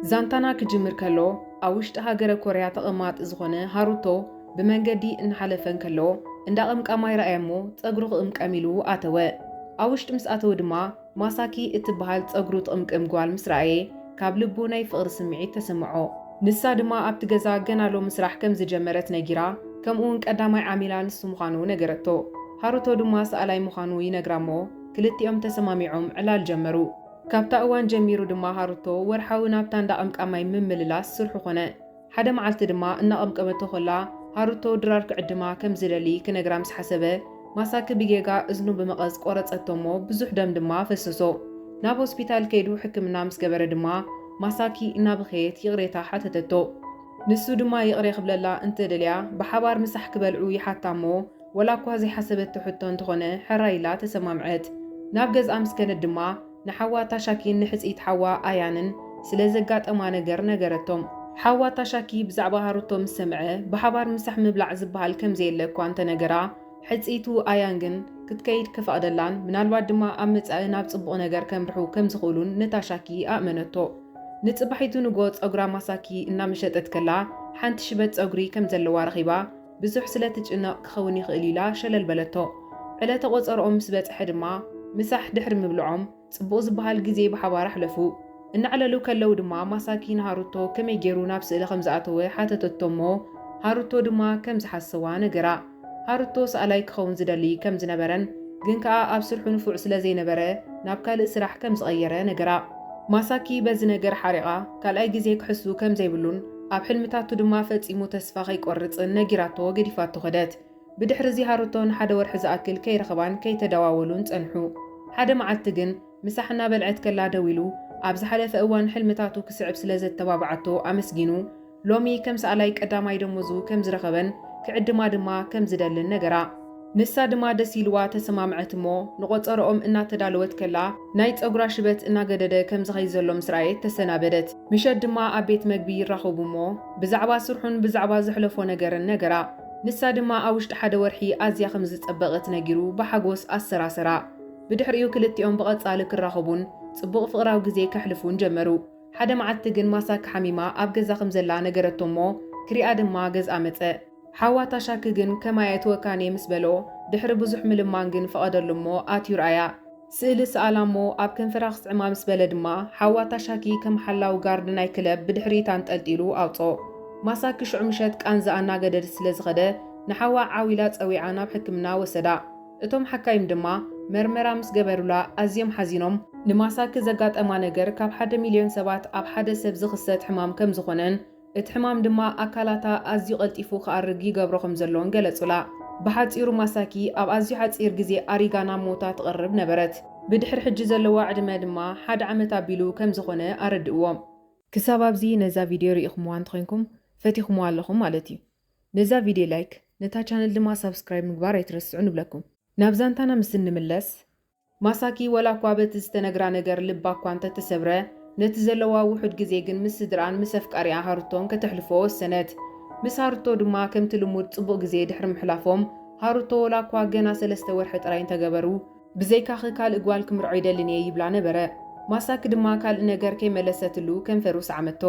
ዛንታና ክጅምር ከሎ፣ ኣብ ውሽጢ ሃገረ ኮርያ ተቐማጢ ዝኾነ ሃሩቶ ብመንገዲ እናሓለፈ እንከሎ፣ እንዳ ቐምቃማይ ረኣየ እሞ ጸጉሩ ክቕምቀም ኢሉ ኣተወ። ኣብ ውሽጢ ምስ ኣተወ ድማ፣ ማሳኪ እትበሃል ጸጉሩ ትቕምቅም ጓል ምስ ረኣየ፣ ካብ ልቡ ናይ ፍቕሪ ስምዒት ተሰምዖ። ንሳ ድማ ኣብቲ ገዛ ገና ሎሚ ስራሕ ከም ዝጀመረት ነጊራ፣ ከምኡውን ቀዳማይ ዓሚላ ንሱ ምዃኑ ነገረቶ። ሃሩቶ ድማ ሰኣላይ ምዃኑ ይነግራ እሞ፣ ክልቲኦም ተሰማሚዖም ዕላል ጀመሩ። ካብታ እዋን ጀሚሩ ድማ ሃሩቶ ወርሓዊ ናብታ እንዳ ቐምቃማይ ምምልላስ ስርሑ ኾነ። ሓደ መዓልቲ ድማ እናቐምቀመቶ ኾላ፣ ሃሩቶ ድራር ክዕድማ ከም ዝደሊ ክነግራ ምስ ሓሰበ፣ ማሳኪ ብጌጋ እዝኑ ብመቐስ ቆረጸቶ እሞ ብዙሕ ደም ድማ ፈሰሶ። ናብ ሆስፒታል ከይዱ ሕክምና ምስ ገበረ ድማ፣ ማሳኪ እናበኸየት ይቕሬታ ሓተተቶ። ንሱ ድማ ይቕሬ ክብለላ እንተደልያ፣ ብሓባር ምሳሕ ክበልዑ ይሓታ እሞ፣ ወላ እኳ ዘይሓሰበቶ ሕቶ እንተኾነ፣ ሕራይ ኢላ ተሰማምዐት። ናብ ገዝኣ ምስ ከደት ድማ፣ ንሓዋ ታሻኪን ንሕጽይት ሓዋ ኣያንን ስለ ዘጋጠማ ነገር ነገረቶም። ሓዋ ታሻኪ ብዛዕባ ሃሩቶ ምስ ሰምዐ፣ ብሓባር ምሳሕ ምብላዕ ዝበሃል ከም ዘየለ እኳ እንተነገራ፣ ሕጽይቱ ኣያን ግን ክትከይድ ከፈቕደላን ምናልባት ድማ ኣብ መጻኢ ናብ ጽቡቕ ነገር ከምርሑ ከም ዝኽእሉን ንታሻኪ ኣእመነቶ። ንጽባሒቱ ንጎ ጸጉራ ማሳኪ እናመሸጠት ከላ፣ ሓንቲ ሽበት ጸጉሪ ከም ዘለዋ ረኺባ፣ ብዙሕ ስለ ትጭነቕ ክኸውን ይኽእል ኢላ ሸለል በለቶ። ዕለተ ቆጸርኦም ምስ በጽሐ ድማ፣ ምሳሕ ድሕሪ ምብልዖም፣ ጽቡቕ ዝበሃል ግዜ ብሓባር ኣሕለፉ። እናዕለሉ ከለዉ ድማ ማሳኪ ንሃሩቶ ከመይ ገይሩ ናብ ስእሊ ከም ዝኣተወ ሓተተቶ እሞ፣ ሃሩቶ ድማ ከም ዝሓሰዋ ነገራ። ሃሩቶ ሰኣላይ ክኸውን ዝደሊ ከም ዝነበረን፣ ግን ከኣ ኣብ ስርሑ ንፉዕ ስለ ዘይነበረ፣ ናብ ካልእ ስራሕ ከም ዝቐየረ ነገራ። ማሳኪ በዚ ነገር ሓሪቓ፣ ካልኣይ ግዜ ክሕሱ ከም ዘይብሉን፣ ኣብ ሕልምታቱ ድማ ፈጺሙ ተስፋ ከይቆርጽን ነጊራቶ ገዲፋቶ ከደት። ብድሕሪ እዚ ሃሩቶ ንሓደ ወርሒ ዝኣክል ከይረኸባን ከይተደዋወሉን ጸንሑ። ሓደ መዓልቲ ግን ምሳሕ እናበልዐት ከላ ደዊሉ፣ ኣብ ዝሓለፈ እዋን ሕልምታቱ ክስዕብ ስለ ዘተባብዓቶ ኣመስጊኑ፣ ሎሚ ከም ሰኣላይ ቀዳማይ ደሞዙ ከም ዝረኸበን ክዕድማ ድማ ከም ዝደልን ነገራ። ንሳ ድማ ደስ ኢልዋ ተሰማምዐት እሞ፣ ንቖጸርኦም እናተዳለወት ከላ፣ ናይ ጸጉራ ሽበት እናገደደ ከም ዝኸይድ ዘሎ ምስ ረኣየት ተሰናበደት። ምሸት ድማ ኣብ ቤት መግቢ ይራኸቡ እሞ፣ ብዛዕባ ስርሑን ብዛዕባ ዘሕለፎ ነገርን ነገራ። ንሳ ድማ ኣብ ውሽጢ ሓደ ወርሒ ኣዝያ ከም ዝጸበቐት ነጊሩ ብሓጎስ ኣሰራሰራ። ብድሕሪኡ ክልቲኦም ብቐጻሊ ክራኸቡን ጽቡቕ ፍቕራዊ ግዜ ከሕልፉን ጀመሩ። ሓደ መዓልቲ ግን ማሳኪ ሓሚማ ኣብ ገዛ ከም ዘላ ነገረቶ እሞ፣ ክሪኣ ድማ ገዝኣ መጸ። ሓዋ ታሻኪ ግን ከማይ ኣይትወካን እየ ምስ በሎ፣ ድሕሪ ብዙሕ ምልማን ግን ፈቐደሉ እሞ ኣትዩ ረኣያ። ስእሊ ሰኣላ እሞ ኣብ ከንፈራ ክስዕማ ምስ በለ ድማ፣ ሓዋ ታሻኪ ከም ሓላዊ ጋርድ ናይ ክለብ ብድሕሪት ኣንጠልጢሉ ኣውጽኦ። ማሳኪ ሽዑ ምሸት ቃንዛ ኣናገደደ ስለ ዝኸደ፣ ንሓዋ ዓው ኢላ ጸዊዓ ናብ ሕክምና ወሰዳ። እቶም ሓካይም ድማ መርመራ ምስ ገበሩላ ኣዝዮም ሓዚኖም፣ ንማሳኪ ዘጋጠማ ነገር ካብ ሓደ ሚልዮን ሰባት ኣብ ሓደ ሰብ ዝኽሰት ሕማም ከም ዝኾነን፣ እቲ ሕማም ድማ ኣካላታ ኣዝዩ ቀልጢፉ ክኣርግ ይገብሮ ከም ዘሎን ገለጹላ። ብሓጺሩ ማሳኪ ኣብ ኣዝዩ ሓጺር ግዜ ኣሪጋ ናብ ሞታ ትቐርብ ነበረት። ብድሕሪ ሕጂ ዘለዋ ዕድመ ድማ ሓደ ዓመት ኣቢሉ ከም ዝኾነ ኣረድእዎም። ክሳብ ኣብዚ ነዛ ቪድዮ ርኢኹምዋ እንተኾይንኩም ፈቲኹምዋ ኣለኹም ማለት እዩ። ነዛ ቪድዮ ላይክ፣ ነታ ቻነል ድማ ሳብስክራይብ ምግባር ኣይትረስዑ ንብለኩም። ናብ ዛንታና ምስ እንምለስ፣ ማሳኪ ወላ እኳ በቲ ዝተነግራ ነገር ልባ እኳ እንተተሰብረ፣ ነቲ ዘለዋ ውሑድ ግዜ ግን ምስ ስድራኣን ምስ ኣፍቃሪኣ ሃሩቶን ከተሕልፎ ወሰነት። ምስ ሃሩቶ ድማ ከምቲ ልሙድ ጽቡቕ ግዜ ድሕሪ ምሕላፎም፣ ሃሩቶ ወላ እኳ ገና ሰለስተ ወርሒ ጥራይ እንተገበሩ፣ ብዘይካኺ ካልእ ጓል ክምርዖ ይደልን እየ ይብላ ነበረ። ማሳኪ ድማ ካልእ ነገር ከይመለሰትሉ ከንፈሩ ሰዓመቶ።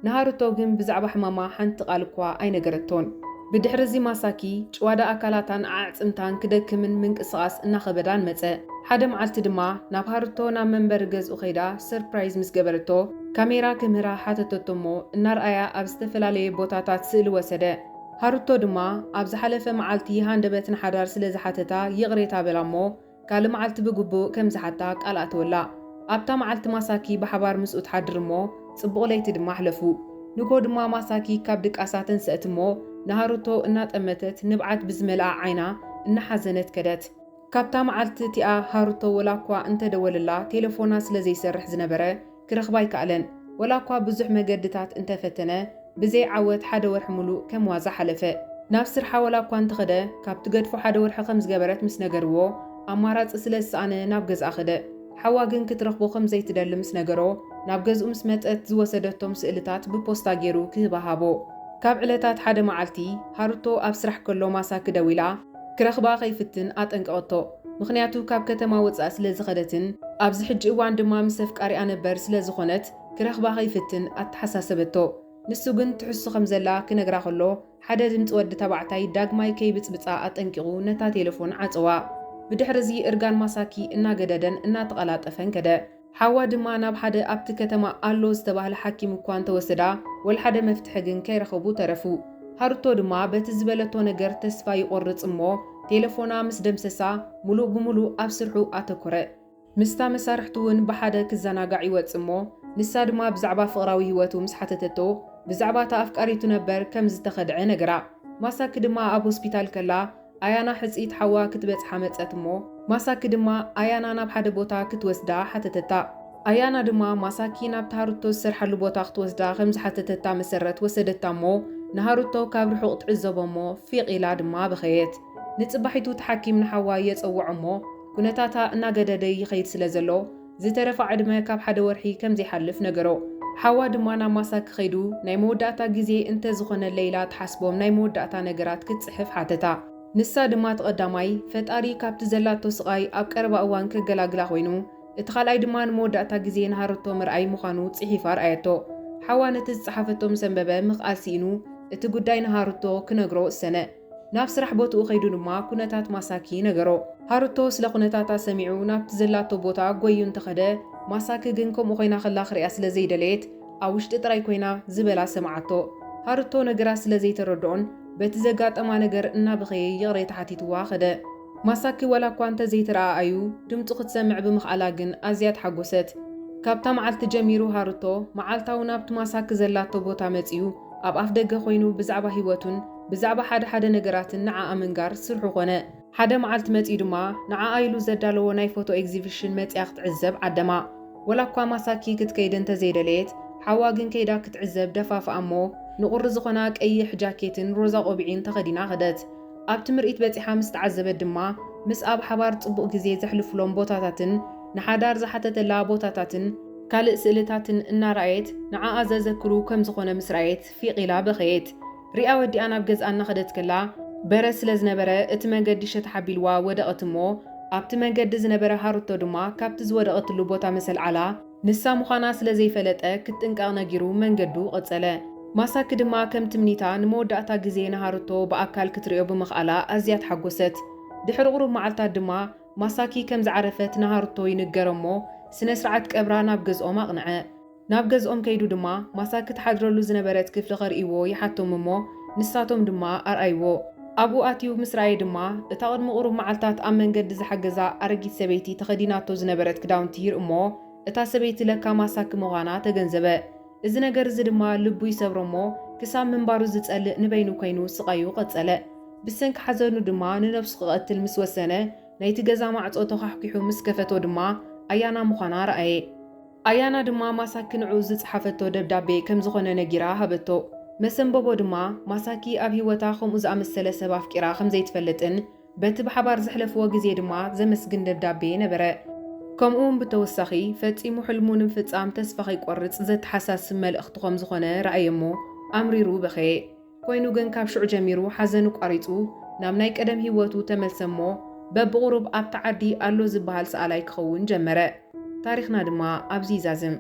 ንሃሩቶ ግን ብዛዕባ ሕማማ ሓንቲ ቃል እኳ ኣይነገረቶን። ብድሕሪ እዚ ማሳኪ ጭዋዳ ኣካላታን ኣዕጽምታን ክደክምን ምንቅስቓስ እናኸበዳን መጸ። ሓደ መዓልቲ ድማ ናብ ሃሩቶ ናብ መንበሪ ገዝኡ ከይዳ ሰርፕራይዝ ምስ ገበረቶ፣ ካሜራ ክምህራ ሓተተቶ እሞ እናርኣያ ኣብ ዝተፈላለየ ቦታታት ስእሊ ወሰደ። ሃሩቶ ድማ ኣብ ዝሓለፈ መዓልቲ ሃንደበት ንሓዳር ስለ ዝሓተታ ይቕሬታ በላ እሞ ካልእ መዓልቲ ብግቡእ ከም ዝሓታ ቃል ኣተወላ። ኣብታ መዓልቲ ማሳኪ ብሓባር ምስኡ ትሓድር እሞ ጽቡቕ ለይቲ ድማ ኣሕለፉ። ንግሆ ድማ ማሳኪ ካብ ድቃሳ ተንስአት እሞ ንሃሩቶ እናጠመተት ንብዓት ብዝመልኣ ዓይና እናሓዘነት ከደት። ካብታ መዓልቲ እቲኣ ሃሩቶ ወላ እኳ እንተደወለላ ቴሌፎና ስለ ዘይሰርሕ ዝነበረ ክረኽባ ኣይከኣለን። ወላ እኳ ብዙሕ መገድታት እንተፈተነ፣ ብዘይ ዓወት ሓደ ወርሒ ሙሉእ ከም ዋዛ ሓለፈ። ናብ ስርሓ ወላ እኳ እንተኸደ፣ ካብ ትገድፎ ሓደ ወርሒ ከም ዝገበረት ምስ ነገርዎ፣ ኣማራጺ ስለ ዝሰኣነ ናብ ገዝኣ ከደ። ሓዋ ግን ክትረኽቦ ከም ዘይትደሊ ምስ ነገሮ፣ ናብ ገዝኡ ምስ መጸት ዝወሰደቶም ስእልታት ብፖስታ ገይሩ ክህባ ሃቦ። ካብ ዕለታት ሓደ መዓልቲ፣ ሃሩቶ ኣብ ስራሕ ከሎ ማሳኪ ደዊላ፣ ክረኽባ ከይፍትን ኣጠንቀቐቶ። ምኽንያቱ ካብ ከተማ ወጻእ ስለ ዝኸደትን ኣብዚ ሕጂ እዋን ድማ ምስ ኣፍቃሪኣ ነበር ስለ ዝኾነት፣ ክረኽባ ከይፍትን ኣተሓሳሰበቶ። ንሱ ግን ትሕሱ ከም ዘላ ክነግራ ከሎ፣ ሓደ ድምጺ ወዲ ተባዕታይ ዳግማይ ከይብጽብጻ ኣጠንቂቑ ነታ ቴሌፎን ዓጸዋ። ብድሕርዚ እርጋን ማሳኪ እናገደደን እናተቐላጠፈን ከደ። ሓዋ ድማ ናብ ሓደ ኣብቲ ከተማ ኣሎ ዝተባህለ ሓኪም እኳ እንተወሰዳ፣ ወላ ሓደ መፍትሒ ግን ከይረኸቡ ተረፉ። ሃሩቶ ድማ በቲ ዝበለቶ ነገር ተስፋ ይቖርጽ እሞ፣ ቴሌፎና ምስ ደምሰሳ፣ ሙሉእ ብሙሉእ ኣብ ስርሑ ኣተኮረ። ምስታ መሳርሕቱ እውን ብሓደ ክዘናጋዕ ይወጽእ እሞ፣ ንሳ ድማ ብዛዕባ ፍቕራዊ ህይወቱ ምስ ሓተተቶ፣ ብዛዕባ እታ ኣፍቃሪቱ ነበር ከም ዝተኸድዐ ነገራ። ማሳኪ ድማ ኣብ ሆስፒታል ከላ፣ ኣያና ሕጽይት ሓዋ ክትበጽሓ መጸት እሞ፣ ማሳኪ ድማ ኣያና ናብ ሓደ ቦታ ክትወስዳ ሓተተታ። ኣያና ድማ ማሳኪ ናብቲ ሃሩቶ ዝሰርሓሉ ቦታ ክትወስዳ ከም ዝሓተተታ መሰረት ወሰደታ እሞ፣ ንሃሩቶ ካብ ርሑቕ ትዕዘቦ እሞ፣ ፊቕ ኢላ ድማ በኸየት። ንጽባሒቱ እቲ ሓኪም ንሓዋ የጸውዖ እሞ፣ ኩነታታ እናገደደ ይኸይድ ስለ ዘሎ፣ ዝተረፋ ዕድመ ካብ ሓደ ወርሒ ከም ዘይሓልፍ ነገሮ። ሓዋ ድማ ናብ ማሳኪ ከይዱ፣ ናይ መወዳእታ ግዜ እንተ ዝኾነለይ ኢላ ትሓስቦም ናይ መወዳእታ ነገራት ክትጽሕፍ ሓተታ። ንሳ ድማ እቲ ቀዳማይ፣ ፈጣሪ ካብቲ ዘላቶ ስቓይ ኣብ ቀረባ እዋን ከገላግላ ኮይኑ፣ እቲ ካልኣይ ድማ ንመወዳእታ ግዜ ንሃሩቶ ምርኣይ ምዃኑ ጽሒፋ ኣርኣየቶ። ሓዋ ነቲ ዝጸሓፈቶ ምስ ኣንበበ ምኽኣል ስኢኑ፣ እቲ ጉዳይ ንሃሩቶ ክነግሮ ወሰነ። ናብ ስራሕ ቦትኡ ከይዱ ድማ ኩነታት ማሳኪ ነገሮ። ሃሩቶ ስለ ኩነታታ ሰሚዑ ናብቲ ዘላቶ ቦታ ጎዩ እንተኸደ፣ ማሳኪ ግን ከምኡ ኮይና ከላ ክሪኣ ስለ ዘይደለየት፣ ኣብ ውሽጢ ጥራይ ኮይና ዝበላ ሰምዓቶ። ሃሩቶ ነገራ ስለ ዘይተረድኦን በቲ ዘጋጠማ ነገር እናበኸየ ይቕሬታ ሓቲትዋ ከደ። ማሳኪ ዋላ እኳ እንተዘይተረኣኣዩ፣ ድምጹ ክትሰምዕ ብምኽኣላ ግን ኣዝያ ተሓጎሰት። ካብታ መዓልቲ ጀሚሩ ሃሩቶ መዓልታዊ ናብቲ ማሳኪ ዘላቶ ቦታ መጺኡ ኣብ ኣፍ ደገ ኮይኑ ብዛዕባ ህይወቱን ብዛዕባ ሓደ ሓደ ነገራትን ንዓኣ ምንጋር ስርሑ ኮነ። ሓደ መዓልቲ መጺኡ ድማ ንዓኣ ኢሉ ዘዳለዎ ናይ ፎቶ ኤግዚቢሽን መጺኣ ክትዕዘብ ዓደማ። ወላ እኳ ማሳኪ ክትከይድ እንተዘይደለየት፣ ሓዋ ግን ከይዳ ክትዕዘብ ደፋፍኣ እሞ ንቑሪ ዝኾና ቀይሕ ጃኬትን ሮዛ ቆቢዕን ተኸዲና ከደት። ኣብቲ ምርኢት በጺሓ ምስ ተዓዘበት ድማ ምስ ኣብ ሓባር ጽቡቕ ግዜ ዘሕልፉሎም ቦታታትን ንሓዳር ዝሓተተላ ቦታታትን ካልእ ስእልታትን እናረኣየት ንዓኣ ዘዘክሩ ከም ዝኾነ ምስ ረኣየት ፊቕ ኢላ በኸየት። ሪኣ ወዲኣ ናብ ገዝኣ እናኸደት ከላ በረድ ስለ ዝነበረ እቲ መንገዲ ሸታሕ ኣቢልዋ ወደቐት እሞ ኣብቲ መንገዲ ዝነበረ ሃሩቶ ድማ ካብቲ ዝወደቐትሉ ቦታ ምስ ኣልዓላ ንሳ ምዃና ስለ ዘይፈለጠ ክትጥንቀቕ ነጊሩ መንገዱ ቀጸለ። ማሳኪ ድማ ከም ትምኒታ ንመወዳእታ ግዜ ንሃሩቶ ብኣካል ክትርእዮ ብምኽኣላ ኣዝያ ተሓጎሰት። ድሕሪ ቁሩብ መዓልታት ድማ ማሳኪ ከም ዝዓረፈት ንሃሩቶ ይንገሮ እሞ ስነ ስርዓት ቀብራ ናብ ገዝኦም ኣቕንዐ። ናብ ገዝኦም ከይዱ ድማ ማሳኪ ትሓድረሉ ዝነበረት ክፍሊ ከርእይዎ ይሓቶም እሞ ንሳቶም ድማ ኣርኣይዎ። ኣብኡ ኣትዩ ምስ ረኣየ ድማ እታ ቅድሚ ቁሩብ መዓልታት ኣብ መንገዲ ዝሓገዛ ኣረጊት ሰበይቲ ተኸዲናቶ ዝነበረት ክዳውንቲ ይርኢ እሞ እታ ሰበይቲ ለካ ማሳኪ ምዃና ተገንዘበ። እዚ ነገር እዚ ድማ ልቡ ይሰብሮ እሞ ክሳብ ምንባሩ ዝጸልእ ንበይኑ ኮይኑ ስቓዩ ቀጸለ። ብሰንኪ ሓዘኑ ድማ ንነብሱ ክቐትል ምስ ወሰነ ናይቲ ገዛ ማዕጾ ተዃሕኲሑ ምስ ከፈቶ ድማ ኣያና ምዃና ረኣየ። ኣያና ድማ ማሳኪ ንዕኡ ዝጸሓፈቶ ደብዳቤ ከም ዝኾነ ነጊራ ሃበቶ። መሰንበቦ ድማ ማሳኪ ኣብ ህይወታ ከምኡ ዝኣመሰለ ሰብ ኣፍቂራ ከም ዘይትፈልጥን በቲ ብሓባር ዘሕለፍዎ ግዜ ድማ ዘመስግን ደብዳቤ ነበረ። ከምኡ እውን ብተወሳኺ ፈጺሙ ሕልሙ ንምፍጻም ተስፋ ከይቆርጽ ዘተሓሳስብ መልእኽቲ ከም ዝኾነ ረኣየ እሞ ኣምሪሩ በኸየ። ኮይኑ ግን ካብ ሽዑ ጀሚሩ ሓዘኑ ቋሪጹ ናብ ናይ ቀደም ህይወቱ ተመልሰ እሞ በብቑሩብ ኣብቲ ዓዲ ኣሎ ዝበሃል ሰኣላይ ክኸውን ጀመረ። ታሪኽና ድማ ኣብዚ ይዛዝም።